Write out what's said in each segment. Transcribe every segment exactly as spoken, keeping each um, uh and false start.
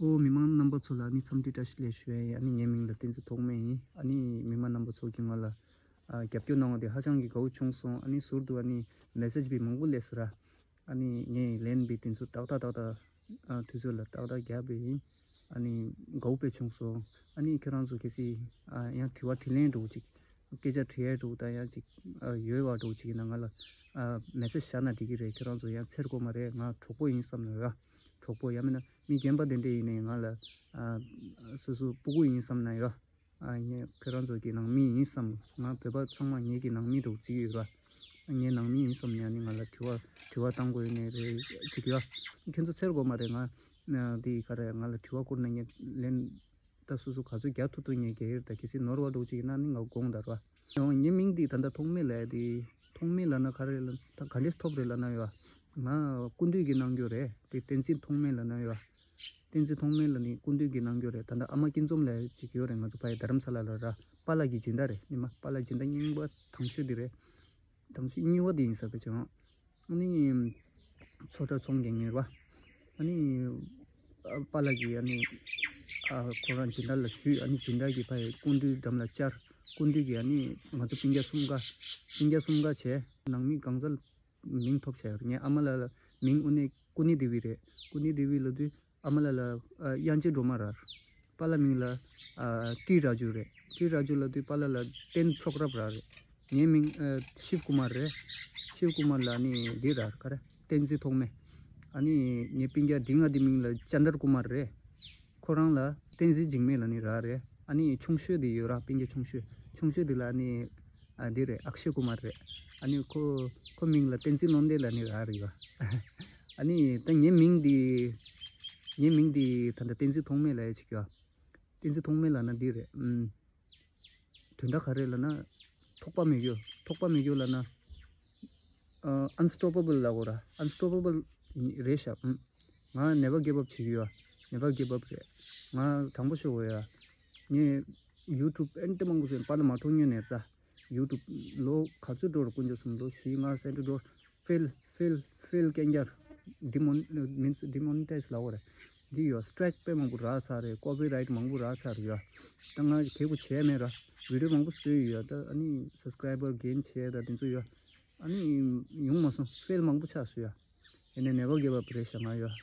ཨོ། མི་མང་རྣམ་པ་ཚོ་ལ་ཨ་ནི་འཚམས་འདྲི་བཀྲ་ཤིས་བདེ་ལེགས་ཞུ་ཡ་ཡིན། ཨ་ནི་ངའི་མིང་ལ་བསྟན་འཛིན་ཐོགས་མེད་ཡིན། ཨ་ནི་མི་མང་རྣམ་པ་ཚོ་གིས་ང་ལ་ཨ་རྒྱབ་སྐྱོར་གནང་བ་དེ་ཧ་ཅང་གི་དགའ་བོ་བྱུང་སོང་། ཨ་ནི་ཟུར་དུ་ཨ་ནི་མེ་སེ་ཇི་བི་མང་པོ་སླེབས་སོང་ར། ཨ་ནི་ངས་ལན་འབུལ་དེ་ཚོ་ཏག་ཏག་ཏག་ཏག་ཨ་དུས་ཚོད་ལ་ཏག་ཏག་རྒྱབ་པ་ཡིན། ཨ་ནི་དགའ་བོ་དཔེ་བྱུང་སོང་། ཨ་ནི་ཁྱེད་རང་ཚོ་གལ་སྲིད་ཨ་ཡང་དྲི་བ་དྲིས་ལན་འདྲ་བོ་ཅིག་སྐད་ཆ་དྲི་ཡས་འདྲ་བོ་དང་ཡང་ཅིག་ཨ་ཡོད་པ་འདྲ་བོ་ཅིག་ཡིན་ན་ང་ལ་ཨ་མེ་སེ་ཇི་བཞག་ན་འགྲིག་གི་རེད། ཁྱེད་རང་ཚོ་ཡང་འཚེར་དགོས་མ་རེད། ང་གྲོགས་པོ་ཡིན་བསམ་ན་ཡོད། གྲོགས་པོ་ཡང་མིན་ན་མི་རྒན་པ་དེ་འདྲ་ཡིན་ནའི་ང་ལ་ཨ་སོ་སོ་སྤུ་གུ་ཡིན་བསམ་ན་ཡོད། ཨ་ངས་ཁྱེད་རང་ཚོ་གི་ནང་མི་ཡིན་བསམ། ང་བོད་པ་ཚང་མ་ངེད་ཀྱི་ནང་མི་འདྲ་བོ་བརྩི་གི་ཡོད་ར། ངའི་ནང་མི་ཡིན་བསམ་ནས་ཨ་ནི་ང་ལ་དྲི་བ་དྲི་བ་བཏང་དགོས་ཡོད་ནའི་རེད་ཅིག་ཡོད། ཁྱེད་ཚོ་འཚེར་དགོས་མ་རེད། ང་ཨ་འདི་ག་རེ་ང་ལ་དྲི་བ་བསྐུར་ན་ངས་ལན་ད་སོ་སོ་ག་ཚོད་རྒྱག་ཐུབ་ཐུབ་ངས་རྒྱག་གི་རེད། ད་གལ་སྲིད་ནོར་བ་འདྲ་བོ་ཅིག་ཡིན་ན་ཨ་ནི་ང་དགོངས་དག་ར། ཡང་ངའི་མིང་འདི་ད་ལྟ་ཐོགས་མེད་ལབ་ཡ་དེ། ཐོགས་མེད་ལབ་ན་ག་རེ་ལབ་ད་ག་འདྲས་ཐོབ་རེད་ལབ་ན་ཡོད། ང་སྐུ་མདུན་གྱིས་གནང་རྒྱུ་རེད་དེ། བསྟན་འཛིན་ཐོགས་མེད་ལབ་ན་ཡོད། བསྟན་འཛིན་ཐོགས་མེད་ལབ་ནི་སྐུ་མདུན་གྱིས་གནང་རྒྱུ་རེད། ད་ལྟ་ཨ་མ་སྐྱིད་འཛོམས་ལབ་ཡ་ཅིག་ཡོད་རེད། ང་ཚོ་ཕ་ཡི་རྡ་རམ་ས་ལ་ལ་ར། པཱ་ལགས་ཀྱི་སྦྱིན་བདག་རེད། ཉི་མ་པཱ་ལགས་སྦྱིན་བདག་རྙིང་པ་དང་ཤོས་འདི་རེད། དང་ཤོས་གཉིས་པ་འདི་ཡིན་ས་ཕལ་ཆེར། ཨ་ནི་ཚོགས་གྲྭ་ཚོང་རྒྱག་མཁན་རེད་བ། ཨ་ནི་ཨ་པཱ་ལགས་ཀྱིས་ཨ་ནི་ཨ་ཁོ་རང་སྦྱིན་བདག་ལ་ཞུས། ཨ་ནི་སྦྱིན་བདག་གིས་ཕ་ཡི་སྐུ་མདུན་འགྲམ་ལ་བཅར། སྐུ་མདུན་གྱིས་ཨ་ནི་ང་ཚོ་སྤུན་ཀྱག་གསུམ་ཀ་སྤུན་ཀྱག་གསུམ་ཀ་བྱས། ནང་མི་གང་ཚ་མིང་ཐོབ་བྱས་ཡོད། ངའི་ཨ་མ་ལགས་ལ་མིང་དངོས་གནས་ཀུན་ནེ་དེ་བི་རེད། ཀུན་ནེ་དེ་བི་ལབ་དུས་ཨ་མ་ལགས་ལ་ཨ་དབྱངས་ཅན་སྒྲོལ་མ་ར། པཱ་ལགས་མིང་ལ་ཨ་ཏི་ར་ཇུ་རེད། ཏི་ར་ཇུ་ལབ་དུས་པཱ་ལགས་ལ་བསྟན་མཆོག་རབ་ར་རེད། ངའི་མིང་ཨ་ཤིབ་ཀུ་མར་རེད། ཤིབ་ཀུ་མར་ལབ་ནི་འདི་ར་ག་རེ་བསྟན་འཛིན་ཐོགས་མེད། ཨ་ནི་ངའི་སྤུན་ཀྱག་འདི་ང་འདི་མིང་ལ་ཅན་དར་ཀུ་མར་རེད། ཁོ་རང་ལ་བསྟན་འཛིན་འཇིགས་མེད་ལབ་ནི་ར་རེད། ཨ་ནི་ཆུང་ཤོས་དེ་ཡོད་ར། སྤུན་ཀྱག་ཆུང་ཤོས། ཆུང་ཤོས་དེ་ལ་ཨ་ནི་ཨ་དེ་རེད། ཨཀ་ཤེ་ཀུ་མར་རེད། ཨ་ནི་ཁོ་ཁོ་མིང་ལ་བསྟན་འཛིན་བློ་ལྡན་ལབ་ནི་ར་རེད་ཡ། ཨ་ནི་ད་ངའི་མིང་དེ་ངའི་མིང་དེ་ད་ལྟ་བསྟན་འཛིན་ཐོགས་མེད་ལབ་ཡ་ཅིག་ཡོད། བསྟན་འཛིན་ཐོགས་མེད་ལབ་ན་འདི་རེད། ཨུམ། དོན་དག་ག་རེ་ལབ་ན། ཐོགས་པ་མེད་རྒྱུ། ཐོགས་པ་མེད་རྒྱུ་ལབ་ན། ཨ་Unstoppable ལབ་དགོས་ར། Unstoppable རེད་ཤག་ཨུམ། ང་never give up བྱེད་ཀྱི་ཡོད། Never give up རེད། ང་དང་པོ་ཤོད་དགོས་ཡ། ངས་YouTube ཨེ་འདྲ་མང་པོ་བཟོས། པཱ་ལགས་མ་ཐུག་སྔོན་ནས་ར། YouTube ལོ་ག་ཚོད་འགྲོ་ར། དཀོན་མཆོག་གསུམ། ལོ་བཞི་ལྔ་ཙམ་འགྲོ། fail fail fail རྐྱང་རྐྱང་། demon means demonetize ལབ་དགོས་རེད། འདི་ཡོད། strike དཔེ་མང་པོ་རག་ཚར་རེད། copyright མང་པོ་རག་ཚར་ཡོད། ད་ང་གལ་པོ་བྱས་མེད་ར། video མང་པོ་བཟོས་ཡོད། ད་ཨ་ནི་subscriber gain བྱས་ད་དེ་ཚོ་ཡོད། ཨ་ནི་ཡོང་མ་སོང་། fail མང་པོ་ཆགས་སོང་ཡ། ཡིན་ནའི་never give up རེད་ཤག་ང་ཡོད།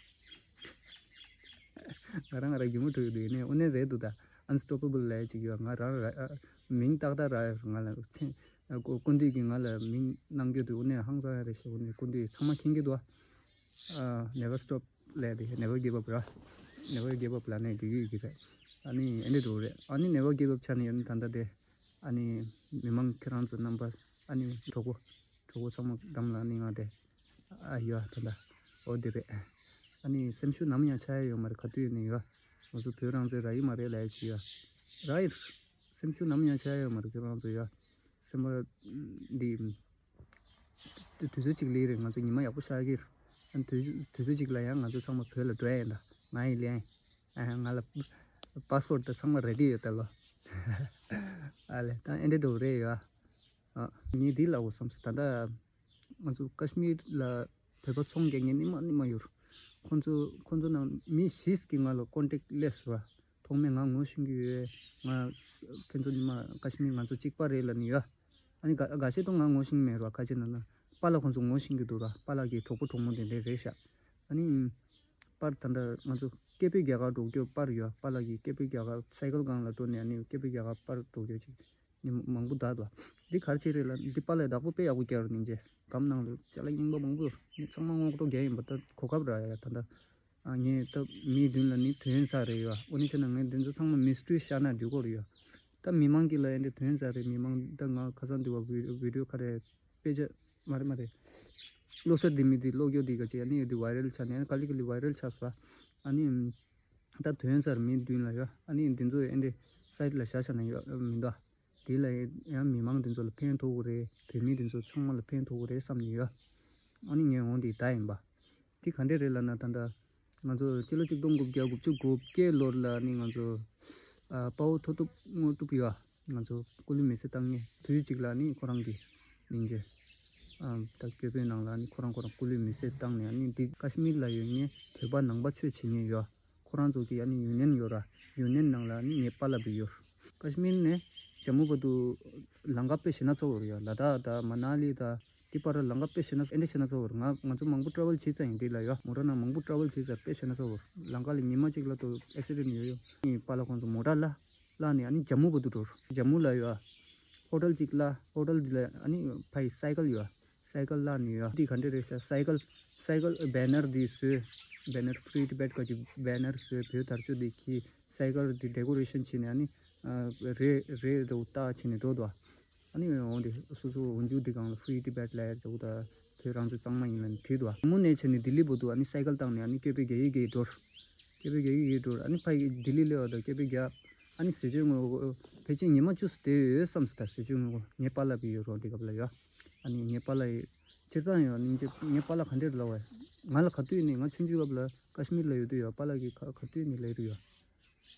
ང་རང་ང་རང་སྒྱུ་མ་འགྲོ་གི་འདུག་ཡིན་ནའི་དངོས་གནས་རེད་འདུག་ད་Unstoppable ལབ་ཅིག་ཡོད། ང་རང་ར་ཨ་མིང་ཏག་ཏག་རག་ཡོད། ང་ལ་མཚན་སྐུ་མདུན་གྱིས་ང་ལ་མིང་གནང་རྒྱུ་འདུག་དངོས་གནས་ཧང་སང་ཡ་རེད་ཤག་དངོས་གནས་སྐུ་མདུན་ཚང་མ་མཁྱེན་གྱི་འདུག་ཨ་never stop ལབ་དེ་never give up ར། never give up ལབ་ནས་དགེ་རྒན་གྱི་རེད། ཨ་ནི་ཨེ་འདྲ་འགྲོ་རེད། ཨ་ནི་never give up ཆགས་ནས་ཡོད་ན་ད་ལྟ་དེ། ཨ་ནི་མི་མང་ཁྱེད་རང་ཚོ་རྣམ་པ། ཨ་ནི་གྲོགས་པོ་གྲོགས་པོ་ཚང་མ་གདམ་ལ་ཨ་ནི་ང་དེ་ཨ་ཡོད་ད་ལྟ་འོ་དེ་རེད། ཨ་ནི་སེམས་ཤུགས་ནམ་ཡང་ཆག་ཡ་ཡོད་མ་རེད། ག་དུས་ཡིན་ནའི་ཡོད། ང་ཚོ་བོད་རང་བཙན་རག་གི་མ་རེད་ལབ་ཡ་ཅིག་ཡོད། རག་ཡིན། སེམས་ཤུགས་ནམ་ཡང་ཆག་ཡ་ཡོད་མ་རེད། ཁྱེད་རང་ཚོ་ཡོད། སེམས་པ་འདི། དུས་ཚོད་གཅིག་སླེབས་རེད། ང་ཚོ་ཉི་མ་ཡག་པོ་ཤར་གྱི་རེད། ཨ་ནི་དུས་དུས་ཚོད་གཅིག་ལ་ཡང་ང་ཚོ་ཚང་མ་བོད་ལ་འགྲོ་ཡ་ཡིན་ད། ང་ཡི་ལན། ཨ་ང་ལ་passport ད་ཚང་མ་ready ཡོད་ད་ལོ། ཨ་ལེ་ད་ཨེ་འདྲ་འགྲོ་རེད་ཡ། ཨ་ངས་འདི་ལབ་དགོས་བསམ་སོང་། ད་ལྟ་ང་ཚོ་ཀ་ཤི་མིར་ལ་བོད་པ་ཚོང་རྒྱག་མཁན་ཉི་མ་ཉི་མ་ཡོད། ཁོང་ཚོ་ཁོང་ཚོ་ནང་མི་བཞི་གིས་ང་ལ་contact སླེབས་སོང་བ། ཐོག་མེད་ང་ངོ་ཤེས་ཀྱི་ཡོད། ང་ཁྱེད་ཚོ་ཉི་མ་ཀ་ཤི་མིར་ང་ཚོ་གཅིག་པ་རེད་ལབ་ནི་ཡོད། ཨ་ནི་འགའ་འགའ་ཤས་དང་ང་ངོ་ཤེས་མེད་ར། ཁ་ཆེ་ན་ན་པཱ་ལགས་ཁོང་ཚོ་ངོ་ཤེས་ཀྱི་འདུག་ར། པཱ་ལགས་ཀྱི་གྲོགས་པོ་གྲོགས་མོ་དེ་འདྲས་རེད་ཤག་ཨ་ནི་པར་ད་ལྟ་ང་ཚོ་སྐད་འབོད་རྒྱག་གར་འགྲོ་རྒྱུ་པར་ཡོད། པཱ་ལགས་ཀྱི་སྐད་འབོད་རྒྱག་གར་སའི་ཀལ་སྒང་ལ་འགྲོ་ནས་ཨ་ནི་སྐད་འབོད་རྒྱག་གར་པར་འགྲོ་རྒྱུ་ཅིག་ནི་མང་པོ་བསྡད་འདུག་འདི་ག་རེ་བྱས་རེད་ལབ། འདི་པཱ་ལགས་བདག་པོ་དཔེ་ཡག་པོ་རྒྱག་རོགས་གནང་། རྗེས་སྒམ་ནང་ལ་ཅ་ལག་རྙིང་པ་མང་པོ་ཡོད། ནི་ཚང་མ་སྔོག་འདོན་རྒྱག་ཡིན་པ། ད་གོ་སྐབས་རག་ཡ་ད་ལྟ། ཨ་ངས་ད་མིའི་མདུན་ལ་ནི་དོན་ཚར་རེད་ཡོད། འོ་ནི་བྱས་ན་ངས་འདི་ཚོ་ཚང་མ་mystery བཞག་ན་འགྲིག་གི་རེད་ཡོད། ད་མི་མང་གིས་ལ་ཡ་འདི་དོན་ཚར་རེད། མི་མང་ད་ང་ཁ་སང་འདི་བ་video ག་རེ་དཔེ་ཆ་མ་རེད་མ་རེད། བློ་གསར་འདི་མི་འདི་ཀློག་རྒྱུ་འདི་ག་ཅིག་ཨ་ནི་འདི་viral ཆགས་ནས་ཨ་ནི་ག་ལེ་ག་ལེ་viral ཆགས་སོང་། ཨ་ནི་ད་དོན་ཚར་མིའི་མདུན་ལ་ཡོད། ཨ་ནི་འདི་ཚོ་ཨ་འདི་site ལ་བཞག་བཞག་ན་ཡོད་མི་འདུག་དེ་ལ་ཡང་མི་མང་དེ་ཚོ་ལ་ཕན་ཐོགས་ཀྱི་རེད། བོད་མི་དེ་ཚོ་ཚང་མ་ལ་ཕན་ཐོགས་ཀྱི་རེད་བསམ་ནས་ཡོད། ཨ་ནི་ངའི་འོང་དེ་ད་ཡིན་པ། དེ་ག་འདྲས་རེད་ལབ་ན་ད་ལྟ་ང་ཚོ་སྤྱི་ལོ་ཆིག་སྟོང་དགུ་བརྒྱ་དགུ་བཅུ་གོ་བརྒྱད་ལོར་ལ་ནི་ང་ཚོ་ཨ་དཔའ་བོ་མཐོ་སྟོབས་དངོས་གྲུབ་ཡོད། ང་ཚོ་སྐུ་ལུས་མེ་བསྲེགས་བཏང་ནས་དུས་གཅིག་ལ་ནི་ཁོ་རང་གི་སྙིང་རྗེ་ཨ་ད་སྐྱོ་པོའི་ནང་ལ་ནི་ཁོ་རང་ཁོ་རང་སྐུ་ལུས་མེ་བསྲེགས་བཏང་ནས་ཨ་ནི་འདི་ཀ་ཤི་མིར་ལ་ཡོད་ངས་བོད་པ་ནང་པ་ཆོས་བྱེད་མཁན་ཡོད། ཁོ་རང་ཚོ་གི་ཨ་ནི་ཡུ་ནན་ཡོད་ར། ཡུ་ནན་ནང་ལ་ཨ་ནི་ངའི་པཱ་ལགས་འབུད་ཡོད། ཀ་ཤི་མིར་ནས་ཇམ་མུ་བར་དུ་ལམ་ཁ་དཔེ་ཞེ་ན་ཚ་བོ་རེད་ཡ། ལ་དྭགས་དང་མ་ན་ལི་དང་དེ་བར་ལམ་ཁ་དཔེ་ཞེ་ན་ཨེ་འདྲ་ཞེ་ན་ཚ་བོ་རེད། ང་ང་ཚོ་མང་པོ་ཊ་ཝེལ་བྱས་ཚར་ཡིན་དེ་ལ་ཡ། མོ་ཊ་ནང་མང་པོ་ཊ་ཝེལ་བྱས་ཚར། དཔེ་ཞེ་ན་ཚ་བོ་རེད། ལམ་ཁ་ལ་ཉི་མ་གཅིག་ལ་ཏོ་ཨེག་སི་ཌེན་ཊི་ཡོད་ཡོད། ངའི་པཱ་ལགས་ཁོང་ཚོ་མོ་ཊ་ལ་བཀླགས་ནས་ཨ་ནི་ཇམ་མུ་བར་དུ་འགྲོ། ཇམ་མུ་ལ་ཡོད། ཧོ་ཊལ་གཅིག་བཀླགས། ཧོ་ཊལ་འདི་ལ་ཨ་ནི་ཕ་གི་སའི་ཀལ་ཡོད། སའི་ཀལ་བཀླགས་ནས་ཡོད། འདི་ག་འདྲ་རེད་ཤག་སའི་ཀལ། སའི་ཀལ་བེ་ནར་འདི་བཟོས། བེ་ནར་Free Tibet ག་ཅིག་བེ་ནར་བཟོས། བོད་དར་ལྕོག་འདི་གི་སའི་ཀལ་འདི་ཌེ་ཀོ་རེ་ཤན་བྱས་ནས་ཨ་ནི་ཨ་རེད་རེད་འདྲ་བོ་བཏགས་བྱས་ནས་འགྲོ་འདུག་ཨ་ནི་འོ་འདི་སོ་སོ་འོ་འཇུ་འདི་སྒང་ལ་Free Tibet ལབ་ཡ་འདྲ་བོ་དང་བོད་རང་ཚོ་གཙང་མ་ཡིན་ལབ་ནས་བྲིས་འདུག་ཨ་མོ་ནས་བྱས་ནས་ལྡི་ལི་བར་དུ་ཨ་ནི་སའི་ཀལ་བཏང་ནས་ཨ་ནི་སྐད་འབོད་རྒྱག་གི་རྒྱག་གི་འགྲོ། སྐད་འབོད་རྒྱག་གི་རྒྱག་གི་འགྲོ། ཨ་ནི་ཕ་གི་ལྡི་ལི་སླེབས་པ་དང་སྐད་འབོད་རྒྱག་ཨ་ནི་ཟས་སྤྱོད་དངོས་པོ་ཕལ་ཆེར་ཉི་མ་བཅུ་ཙམ་བསྡད་ཡོད་བསམ་སོང་། ད་ཟས་སྤྱོད་དངོས་པོ་ངའི་པཱ་ལགས་འབུད་ཡོད་རོགས་འདི་སྐབས་ལ་ཡོད། ཨ་ནི་ངའི་པཱ་ལགས་ཡིན། སྤྱིར་བཏང་ཡོད་སྙིང་རྗེ། ངའི་པཱ་ལགས་ག་འདྲས་ལབ་པ། ང་ལ་ག་དུས་ནས་ང་ཆུང་ཆུང་སྐབས་ལ་ཀ་ཤི་མིར་ལ་ཡོད་དུས་ཡོད་པཱ་ལགས་ཀྱིས་ག་ག་དུས་ནས་ལབ་རེད་ཡོད།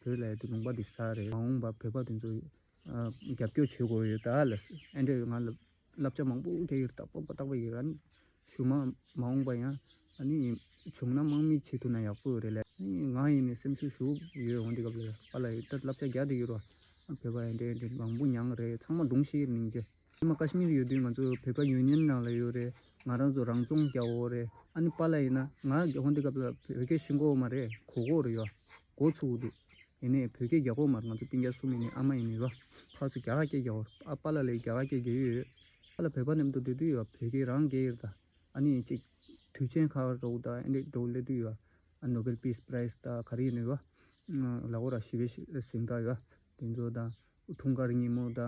བོད་ལ་ཡོད་དུས་ལུང་པ་འདི་ཟ་རེད། མ་འོངས་པ་བོད་པ་དེ་ཚོ་ཨ་རྒྱབ་སྐྱོར་བྱེད་དགོས་ཡོད་ད་ལ། ཨེ་འདྲས་ང་ལ་བསླབ་བྱ་མང་པོ་རྒྱག་ཡོད། རྟག་པར་རྟག་པར་ཡོད། ཨ་ནི་གཞུག་མ་མ་འོངས་པ་ཡང་ཨ་ནི་བྱུང་ན་དམག་མི་བྱེད་ཐུབ་ན་ཡག་པོ་ཡོད་རེད་ལ། ཨ་ནི་ང་ཡིན་ནས་སེམས་ཤུགས་ཞུ་ཡོད། འོང་དུས་སྐབས་ལ་པཱ་ལགས་ཡིན་ད་བསླབ་བྱ་རྒྱག་བསྡད་ཡོད་རོ། བོད་པ་ཡིན་འདྲས་འདྲས་མང་པོ་མྱངས་རེད། ཚང་མ་སྒྲུང་བཤད་ཡོད་སྙིང་རྗེ། ཨ་མ་ཀ་ཤི་མིར་ཡོད་དུས་ང་ཚོ་བོད་པ་ཡུ་ནི་ཡན་ནང་ལ་ཡོད་རེད། ང་རང་ཚོ་རང་བཙོང་རྒྱག་འོ་རེད། ཨ་ནི་པཱ་ལགས་ཡིན་ན་ང་རྒྱག་འོང་དུས་སྐབས་ལ་བོད་སྐད་ཤེས་ཀྱི་ཡོད་མ་རེད། གོ་གོ་རེད་ཡོད། གོ་ཚུགས་འདུག་ཡིན་ནའི་བོད་སྐད་རྒྱག་གོ་མ་རེད། ང་ཚོ་སྤུན་ཀྱག་གསུམ་ཡིན་ནའི་ཨ་མ་ཡིན་ནའི་རོ། ཕར་ཚུར་རྒྱ་གར་སྐད་རྒྱག་གོ། ཨ་པཱ་ལགས་ལ་རྒྱ་གར་སྐད་རྒྱག་ཡོད། པཱ་ལགས་བོད་པ་མཉམ་དུ་སྡོད་དུས་ཡོད་བོད་སྐད་རང་རྒྱག་ཡོད་ད། ཨ་ནི་ཅིག་དུས་ཆེན་ཁག་འགྲོ་ད་ཨ་ནི་འགྲོ་སླེབས་དུས་ཡོད། ཨ་ནོ་བེལ་པིས་པ་རའིས་ད་ག་རེ་ཡིན་ནའི་ཡོད། ལ་གོ་ར་ཞི་བའི་གཟེངས་རྟགས་ཡོད། དེ་ཚོ་ད་འཁྲུངས་སྐར་ཉིན་མོ་ད།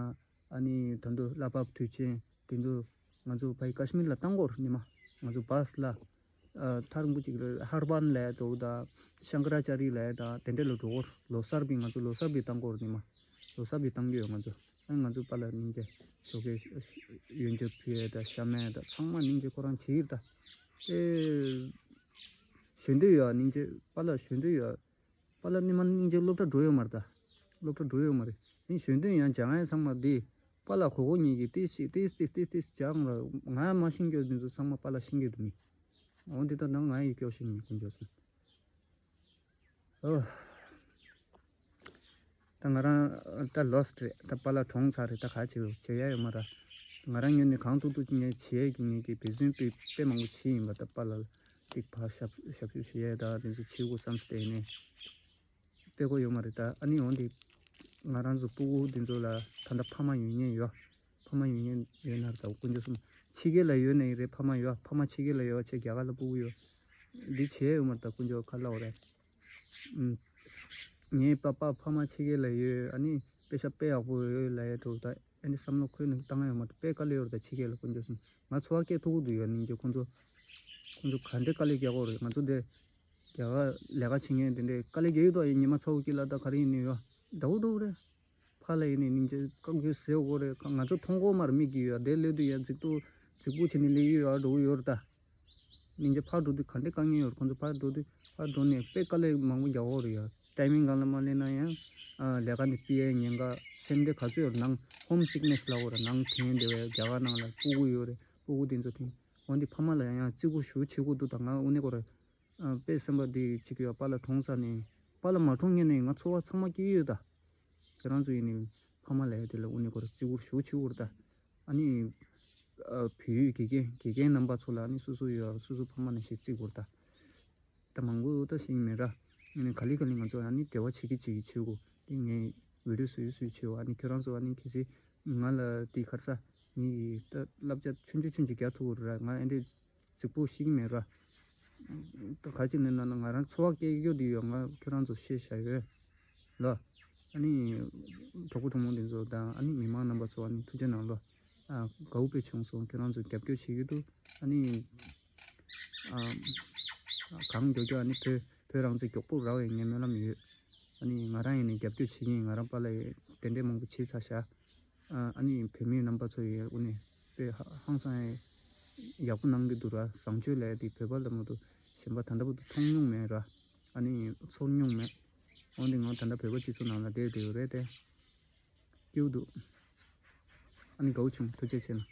ཨ་ནི་ད་དུང་བླ་འབབ་དུས་ཆེན་དེ་ཚོ་ང་ཚོ་ཕ་གི་ཀ་ཤི་མིར་ལ་བཏང་གོ་རེད། ཉི་མ་ང་ཚོ་བཱས་ལ་ཨ་ཐག་རིང་པོ་ཅིག་ལ་ཧར་བན་ལབ་ཡ་འདྲ་བོ་དང་ཤང་ཀ་ར་ཅཱ་རི་ལབ་ཡ་དང་དེ་འདྲ་ལ་འགྲོ་གོ་རེད། ལོ་གསར་པའི་ང་ཚོ་ལོ་གསར་པའི་བཏང་གོ་རེད། ཉི་མ་ལོ་གསར་པའི་བཏང་གི་ཡོད་ང་ཚོ། ཨ་ང་ཚོ་པཱ་ལགས་སྙིང་རྗེ། ཞོགས་ཀས་ཡོན་ཆབ་ཕུལ་ཡ་དང་ཤ་མེད་དང་ཚང་མ་སྙིང་རྗེ་ཁོ་རང་བྱེད་ཀྱི་རེད་ད། ཨེ་ཞོན་འདོད་ཡོད་སྙིང་རྗེ། པཱ་ལགས་ཞོན་འདོད་ཡོད། པཱ་ལགས་སྔོན་མ་སྙིང་རྗེ་སློབ་གྲྭ་འགྲོ་ཡོད་མ་རེད་ད། སློབ་གྲྭ་འགྲོ་ཡོད་མ་རེད། ཨ་ནི་ཞོན་དུས་ཡང་སྦྱང་ཡ་ཚང་མ་འདི་པཱ་ལགས་གོ་གོ་ཉིད་ཀྱིས་ཏིས་ཅིག་ཏིས་ཏིས་ཏིས་ཏིས་སྦྱང་ར། ང་ཡང་མ་ཤེས་རྒྱུ་འདི་ཚོ་ཚང་མ་པཱ་ལགས་ཤེས་ཀྱི་འདུག་མི། འོ་འདི་ལྟར་ན་ང་ཡི་སྐྱོ་ཤེས་ཉིད་ཀུན་འཇོག་སོང་། ཨོ། ད་ང་རང་ད་ལོས་རེད། ད་པཱ་ལགས་གྲོངས་ཚར་རེད། ད་ག་བྱེད་བྱེད་ཡ་ཡོད་མ་རེད། ང་རང་ངོས་ནས་གང་ཐུབ་ཐུབ་ཀྱི་ངས་བྱེད་ཡ་གི་ངས་ཀྱི་འབད་བརྩོན་དཔེ་དཔེ་མང་པོ་བྱས་ཡིན་པ། ད་པཱ་ལགས་ཅིག་ཕར་ཞབས་ཞབས་ཞུ་བྱེད་ཡ་ད་འདི་ཚོ་བྱེད་དགོས་བསམ་སྟེ་ནས་དཔེ་གོ་ཡོད་མ་རེད་ད། ཨ་ནི་འོན་ཏེ་ང་རང་ཚོ་སྤུ་གུ་འདི་ཚོ་ལ་ད་ལྟ་ཕ་མ་ཡོད་མཁན་ཡོད། ཕ་མ་ཡོད་མཁན་ཡོད་ན་ད་དཀོན་མཆོག་གསུམ་ཕྱི་རྒྱལ་ལ་ཡོད་ནའི་རེད། ཕ་མ་ཡོད། ཕ་མ་ཕྱི་རྒྱལ་ལ་ཡོད་བྱས་རྒྱ་གར་ལ་སྤུ་གུ་ཡོད། འདི་བྱས་ཡོད་མ་རེད་ད། དཀོན་མཆོག་ཁ་སླ་བོ་རེད། ངའི་པ་ཕ་ཕ་མ་ཕྱི་རྒྱལ་ལ་ཡོད། ཨ་ནི་དཔེ་ཆ་དཔེ་ཡག་པོ་ཡོད་ལབ་ཡ་འདྲ་བོ་ད། ཨ་ནི་བསམ་བློ་ཁོས་ནི་བཏང་ཡ་ཡོད་མ་རེད། དཔེ་དཀའ་ལས་ཡོད་རེད་ད། ཕྱི་རྒྱལ་ལ་དཀོན་མཆོག་གསུམ་ང་ཚོར་བ་སྐྱེ་ཐུབ་ཀྱི་འདུག་ཡ། སྙིང་རྗེ། ཁོང་ཚོ་ཁོང་ཚོ་ག་འདྲའི་དཀའ་ལས་རྒྱག་གི་ཡོད་རེད། ང་ཚོ་འདི་རྒྱ་གར་ལས་ཀ་བྱེད་མཁན་དེ་འདྲའི་དཀའ་ལས་རྒྱག་གི་འདུག་ཡ། ཉི་མ་ཚ་བོ་སྐྱིད་ལ་ད་ག་རེ་ཡིན་ནི་ཡོད། འདྲ་བོ་འདྲ་བོ་རེད། ཕར་ལ་ཡིན་ནི་སྙིང་རྗེ་བཀའ་བཀྱོན་ཟེར་དགོས་རེད། ང་ཚོ་མཐོང་གོ་མ་རེད། མིག་གིས་ཡོད་དེ་སླེབས་དུས་ཡ་རྫིག་པོ་རྫིག་པོ་བྱས་ནས་སླེབས་ཡོད་ཡ་འགྲོ་གི་ཡོད་རེད་ད། སྙིང་རྗེ་ཕར་འགྲོ་དུས་ག་འདྲའི་དཀའ་ངལ་ཡོད་རེད། ཁོང་ཚོ་ཕར་འགྲོ་དུས་ཕར་འགྲོ་ནས་དཔེ་དཀའ་ལས་མང་པོ་རྒྱག་གི་ཡོད་རེད་ཡ། ཊའི་མིང་སྒང་ལ་མ་སླེབས་ན་ཡང་ཨ་ལས་ཀ་འདི་སྤེལ་ཡའི་ཉེན་ཁ་སེམས་སྡུག་ག་ཚོད་ཡོད་རེད། ནང་ཧོམ་སིག་ནེས་ལབ་དགོས་རེད། ནང་དྲན་བསྡད་པའི་རྒྱ་གར་ནང་ལ་སྤུ་གུ་ཡོད་རེད། སྤུ་གུ་དེ་ཚོ་དྲན། འོན་ཏེ་ཕ་མ་ལ་ཡང་བརྩི་བཀུར་ཞེ་པོ་བྱེད་དགོས་འདུག་ད་ང་དངོས་གནས་ཁོ་རང་ཨ་དཔེ་སེམས་པ་འདི་བྱེད་ཀྱི་ཡོད། པཱ་ལགས་གྲོངས་ཚར་ནས། པཱ་ལགས་མ་གྲོངས་སྔོན་ནས་ང་ཚོར་བ་ཚང་མ་སྐྱེས་ཡོད་ད། ཁྱེད་རང་ཚོ་ཡིན་ནའི་ཕ་མ་ལབ་ཡ་དེ་ལ་དངོས་གནས་ཁོ་རང་བརྩི་བཀུར་ཞེ་པོ་བྱེད་དགོས་རེད་ད། ཨ་ནི་ཨ་བོད་ཡིག་དགེ་རྒན་དགེ་རྒན་རྣམ་པ་ཚོ་ལ་ཨ་ནི་སོ་སོ་ཡོད་སོ་སོ་ཕ་མ་ནང་བཞིན་བརྩི་དགོས་རེད་ད། ད་མང་པོ་ད་ཤེས་ཀྱི་མེད་ར། ཨ་ནི་ག་ལེ་ག་ལེ་ང་ཚོ་ཨ་ནི་འབྲེལ་བ་བྱེད་ཀྱི་བྱེད་ཀྱི་བྱེད་དགོས། དེ་ངས་བི་ཌིའོ་བཟོས་བཟོས་བྱེད་དགོས། ཨ་ནི་ཁྱེད་རང་ཚོ་ཨ་ནི་གལ་སྲིད་ང་ལ་དེ་ག་རེ་ཟ་ངས་ད་བསླབ་བྱ་ཆུང་ཆུང་ཆུང་ཆུང་རྒྱག་ཐུབ་ཀྱི་རེད་ར། ང་ཨེ་འདྲས་རྫིག་པོ་ཤེས་ཀྱི་མེད་ར། ད་ག་ཅི་ནས་ན་ན་ང་རང་འཚོ་བ་སྐྱེལ་རྒྱུ་དེ་ཡོད། ང་ཁྱེད་རང་ཚོ་ཤེས་བྱ་ཡོད་ལ། ཨ་ནི་གྲོགས་པོ་གྲོགས་མོ་དེ་ཚོ་དང་ཨ་ནི་མི་མང་རྣམ་པ་ཚོ་ཨ་ནི་ཐུགས་རྗེ་གནང་ལོ། ཨ་དགའ་བོ་དཔེ་བྱུང་སོང་། ཁྱེད་རང་ཚོ་རྒྱབ་སྐྱོར་བྱེད་ཀྱི་འདུག་ཨ་ནི་ཨ་གང་མགྱོགས་མགྱོགས་ཨ་ནི་བོད་བོད་རང་བཙན་མགྱོགས་པོ་རག་པའི་ངའི་སྨོན་ལམ་ཡོད། ཨ་ནི་ང་རང་ཡིན་ནའི་རྒྱབ་སྐྱོར་བྱེད་ཀྱི་ཡིན། ང་རང་པཱ་ལགས་དེ་འདྲས་མང་པོ་བྱས་ཚར་ཤག་ཨ་ནི་བོད་མི་རྣམ་པ་ཚོ་ཡིས་དངོས་གནས་དཔེ་ཧ་ཧང་སང་ཡག་པོ་གནང་གི་འདུག་ར། བཟང་སྤྱོད་ལས་དེ་བོད་པ་ལ་མ་གཏོགས་གཞན་པ་ད་ལྟ་བར་དུ་མཐོང་མྱོང་མེད་ར། ཨ་ནི་ཚོར་མྱོང་མེད། འོན་ཏེ་ང་ད་ལྟ་བོད་པ་སྤྱི་ཚོགས་ནང་ལ་བསྡད་བསྡད་ཡོད་རེད་དེ། སྐྱིད་པོ་འདུག་ཨ་ནི་དགའ་བོ་བྱུང་། ཐུགས་རྗེ་ཆེ་གནང་།